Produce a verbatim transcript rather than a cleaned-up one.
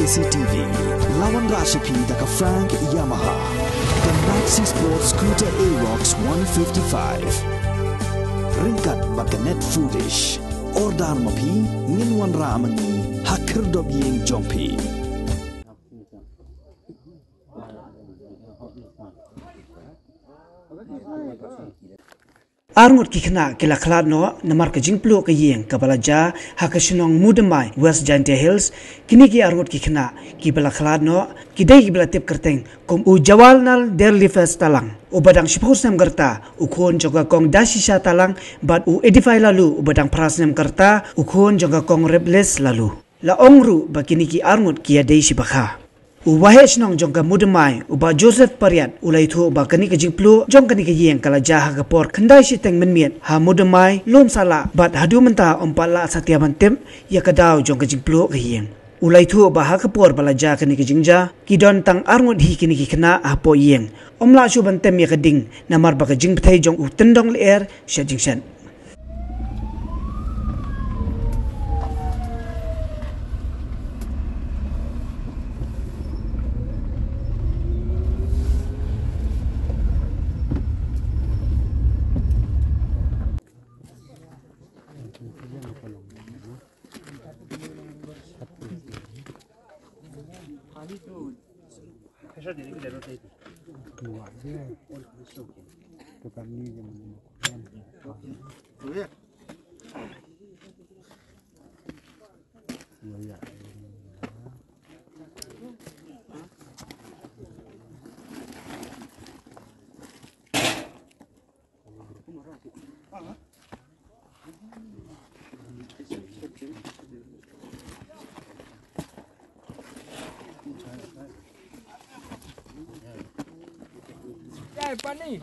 C T V. La wanrah sha phi da ka Frank Yamaha. The Maxi Sport Scooter Aerox one fifty-five. Ryngkat bad ka Net Foodish. Order ma phi, ngin wanrah ma ngi ha khyrdop ïing jong phi. Arngut ki khynnah ki la khlad noh namar ka jingpluh ka ïing kaba la jia ha ka shnong Mudamai, West Jaintia Hills. Kine ki arngut ki khynnah kiba la khlad noh ki dei kiba la tip kyrteng kum u Jawalnal Derlifes Talang uba dang shiphew snem ka rta, u khun jong ka Kong Dashisha Talang, bad u Edify Lalu uba dang phra snem ka rta, u khun jong ka Kong Replis Lalu. La ong ruh ba kine ki arngut ki ïadei shibakha. U waheh shnong jong ka Mudamai, u Bah Joseph Pariat, u la ïathuh ba kane ka jingpluh jong kane ka ïing ka la jia ha ka por khyndai shiteng mynmiet ha Mudamai, Lum Sala, bad haduh mynta ym pat lah satia ban tip ïa ka daw jong ka jingpluh ka ïing. U la ïathuh ba ha ka por ba la jia kane ka jingjia, ki don tang arngut hi kine ki khynnah hapoh ïing. Ym lah shuh ban tem ïa ka ding namar ba ka jingbthei jong u tyndong lyer shet jingshet. Hey, Pani.